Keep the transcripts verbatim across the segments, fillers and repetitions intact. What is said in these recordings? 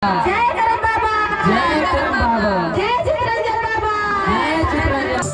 जय करम बाबा। जय करम बाबा। जय चितरंजन बाबा। जय चितरंजन।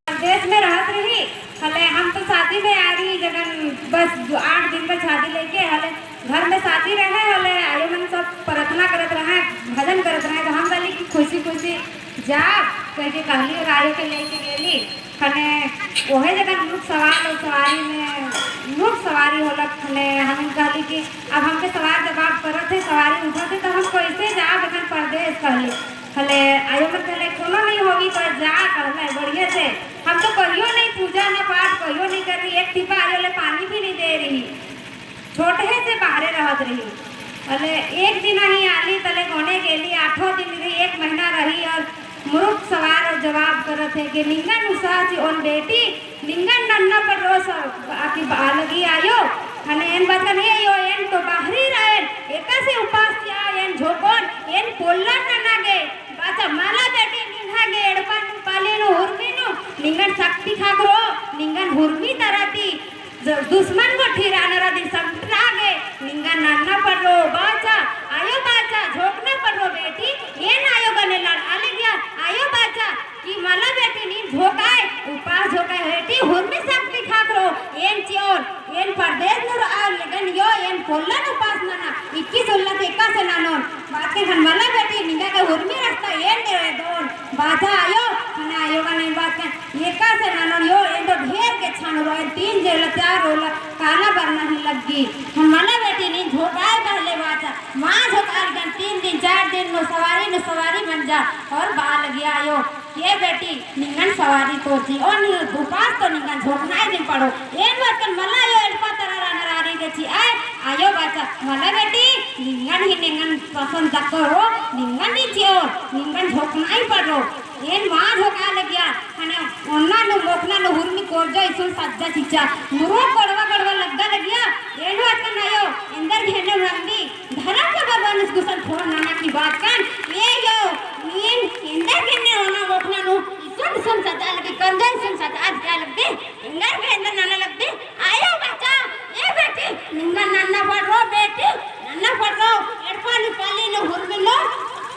परदेस में रहत रही, हले हम तो शादी में आय रही, जगन बस दो, आठ दिन में शादी लेके, हले घर में शादी रहे, हले आयो मन सब प्रार्थना करत रहे, भजन करत रहे, तो हम कहली कि खुशी खुशी जा, कह के कहली और आयो के लेके गेली। खने ओहे जगन नुक सवार और सवारी में, नुक सवारी होलक, खने हमिन कहली कि अब हमके सवार जब आप करत है, सवारी उठत है, तो हम कैसे जाब एखन परदेस? कहले, कहले, आयो मन कहले, "कोनो नहीं होगी, पर जा," कहले, बढ़िया से। हम तो कहियो नहीं पूजा ना पाठ, कहियो नहीं कर रही, एक टिपा आयो ले पानी भी नहीं दे रही। छोटहे से बाहरे रहत रही। कहले, एक दिन ही आली, तले गोने गेली, आठों दिन रही, एक महीना रही, और मुरुख सवाल और जवाब करत है कि निंगन उसाह चिओन बेटी, निंगन नन्ना पड़रो स-, आकी बआ लगी आयो। हने एन बाचकन, "हे यो, एन तो बाहरी रएन, एकासे उपास चिआ, एन झोकोन, एन पोल्लन नना गे।" बाचा, "मला बेटी, निंगा गे एड़पा नू, पाली नू, हुरमी नू, निंगन शक्ति ख़क्खरो, निंगन हुरमी तरा ती, ज-, दुश्मन गो ठिरा नरा दी समटना गे, निंगन नन्ना पड़रो।" बाचा, आयो बाचा, "झोकना पड़रो बेटी, एन आयो गने लड़आ लगिया।" आयो बाचा, कि मला बेटी नीन झोकाय, उपास झोकाय बेटी, हुरमी शक्ति ख़क्खरो, एन चिओन, एन परदेस नू रआ लेकिन यो, एन पोल्लन उपास नना, इक्कीस उल्ला ती एकासे ननोन, बाचकन मला बेटी निंगा गे हुरमी रस्ता एन दे दोन, बाचा आयो, हने आयो गने बाचकन, एकासे ननोन यो, एन तो ढेर गेच्छा नू रओ, एन तीन जेला चार उल्ला काला बरना ही लग्गी, हने मला बेटी नीन झोकाय पहले बाचा, मा झोकाय लेकिन तीन दिन, चार दिन नू सवारी नू सवारी मंजा, और बआ लगिया आयो। "हे बेटी, निंगन सवारी तो चिओन, उपास तो निंगन झोकना ही दिम पड़ो।" एन बाचकन मला आयो एड़पा तरा रअनर आरी गे चिआ, आयो बाचा, "मला बेटी, निंगन ही निंगन पसंद दक्करो, निंगन ही चिओन, निंगन झोकना ही पड़रो।" एन मा झोका लगिया, हने ओन्ना नू मोख़ना नू हुरमी कोरजो इसन सज्जा चिच्चा, मुरो कोड़वा कोड़वा लग्गा लगिया, एन बाचकन आयो, एन्देर घेन्ने रंदी, धरम बाबा बनुस गुसन फोन नना की बाचकन, ए यो, नीन एन्देर घेन्ने ओना मोख़ना नू, इसन इसन सज्जा लगी, कंजन इसन सज्जा लगी, एन्देर घेन्ने नना लगी, आयो बाचा, ए बेटी, निंगन नन्ना पड़रो बेटी, नन्ना पड़रो, एड़पा नू पाली नू हुरमी नू,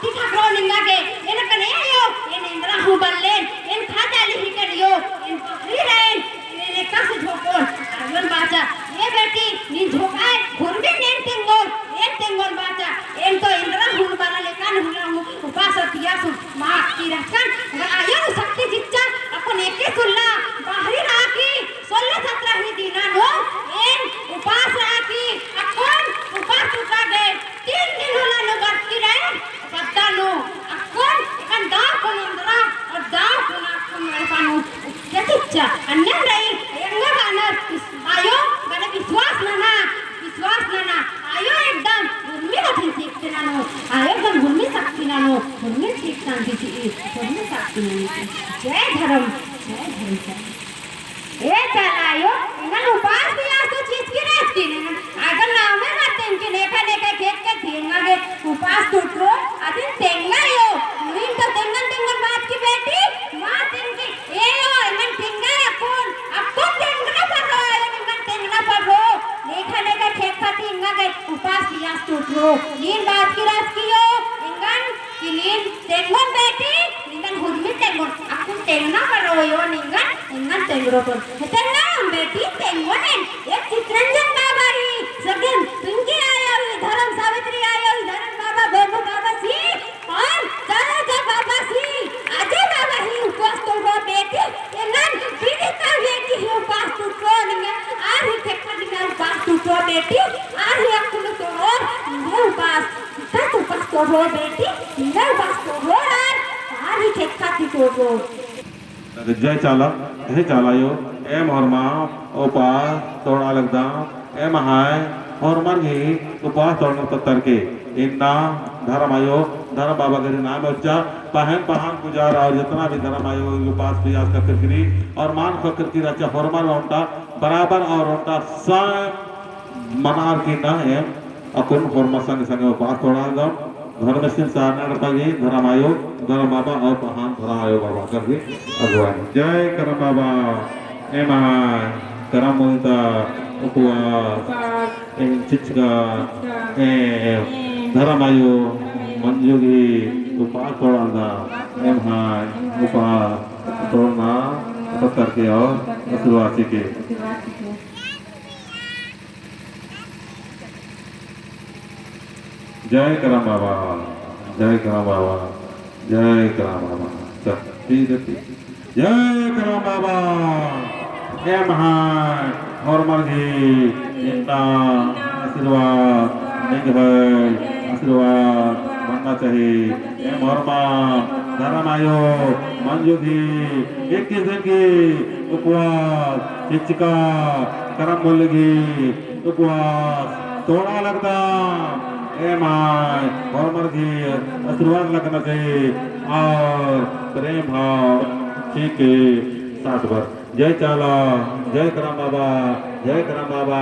शक्ति ख़क्खरो निंगा गे, एन कने आयो, एन एन्दरा हूँ बल्लेन, एन खा जाली ही करियो, एन पकड़ी रहेन, एन एकासे झोकोन, आयोन बाचा, ए बेटी, नीन झोकाय, हुरमी नीन तेंगोन, एन तेंगोन बाचा, एन तो एन्दरा हूँ बल्ला लेकन हुला हूँ, उपास पियास हूँ, मा अक्की रहचकन, आयो नू शक्ति चिच्चा, अक्कुन इक्कीस उल्ला, बाहरी रआ की, सोलह सत्रह ही दिना नू, एन उपास रआ की, अक्कुन उपास टूटा गे, तीन दिन उल्ला नू बरचकी रई, पद्दा नू, अक्कुन, एन दव कुन एन्दरा, और दव कुन अक्कुन एड़पा नू, जतिच्चा, अन्नेम रई, एंगा बानर, आयो, गने विश्वास नना, विश्वास नना, आयो एकदम, हुरमी कठिन सीखते ननो, आयो एकदम हुरमी शक्ति ननो, हुरमी सीख शांति ची, हुरमी शक्ति ननो। जय धर्म, जय धर्म। ए चाला आयो, एंगन उपास पियास तो चिच्चकी रहचकी, एंगन अगर नामे मत तेंगकी, नेका नेका खेक्खा ती एंगा गे उपास टूटरो, अदिन तेंगा आयो, नीन तो तेंगन तेंगन बाचकी बेटी, मा तेंगकी, ए यो, एंगन तेंगा अक्कुन, अक्कुन तेंगना पड़रो, आयो एंगन तेंगना पड़रो, नेका नेका खेक्खा ती एंगा गे उपास पियास टूटरो, नीन बाचकी रहचकी यो, एंगन कि नीन तेंगोन बेटी, निंगन हुरमी तेंगोन, अक्कुन तेंगना पड़रो यो निंगन, निंगन तेंगरो कोन। तेंगोन बेटी, तेंगोन एन, एक चितरंजन बाबा ही, सगेन पिंकी आयो ही, धर्म सावित्री आयो ही, धर्म बाबा, बोबू बाबा सी, और चाला बाबा सी, अजय बाबा ही उपास टूटरो बेटी, एंगन पीड़िता बेटी ही उपास टूटरो निंगन, आर ही खेक्खा निंगन उपास टूटरो बेटी, आर ही अक्कुन टूटरो, निंगन उपास तत उपास तोड़ो बेटी, इन्ना उपास तोड़ो आर, आर ही खेक्खा ती तोड़ो। जय चाला, हे चाला आयो, एम होरमा उपास तोड़ा लगदम, एम्है होरमर गही उपास तोड़ना पत्तर के, इन्ना धर्म आयो, धर्म बाबा गही नाम उच्चा, पहन पहन पुजार और जितना भी धर्म आयो, उपास पियास का किरकिरी और मान का किरकिरी अच्छा होरमर ओन्टा बराबर और ओन्टा सब मनार की ना एम अक्कुन होरमा संगे संगे उपास तोड़ालदम। धर्मेसिन सारना एड़पा गही धर्म आयो, धर्म बाबा और पहान धर्म आयो बाबा कर भी अगुवाई। जय करम बाबा, एम्है करम मुलता उपवास, एम चिचका, एम धर्म आयो मंजू गही उपास तोड़ालदम, एम्है उपास तोड़ना पत्तर के और आशीर्वाद चिके। जय करम बाबा, जय करम बाबा, जय करम बाबा। चल, ठीक है, ठीक। जय करम बाबा। एम्है होरमर गही इन्ना आशीर्वाद, निंग्है आशीर्वाद, बनना चाही। एम होरमा धरम आयो मंजू गही इक्कीस दिन गही उपवास चिच्चका करम बोलेगी उपवास तोड़ा लगदम। एम्है होरमर गही आशीर्वाद लगना चाही और प्रेम भाव चिके साथ बर। जय चाला, जय करम बाबा, जय करम बाबा।